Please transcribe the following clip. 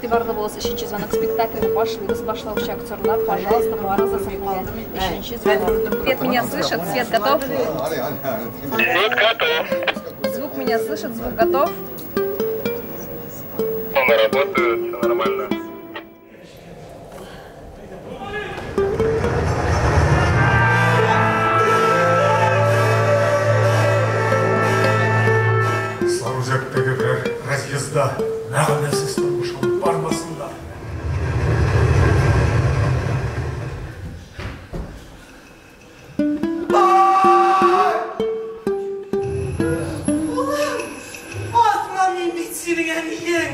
Игътибарлы булыгыз, өченче звонок спектакльне башлыйбыз. Башлаучы актерлар, пожалуйста, барыгыз да сәхнәгә. Өченче звонок. Свет меня слышит? Свет готов? Свет готов. Звук меня слышит? Звук готов? Он работает, все нормально. Сарузәктәге берәр разъездда мәгънәсез тормыш алып бармасыннар. Улым, атма мин бит синең әниең.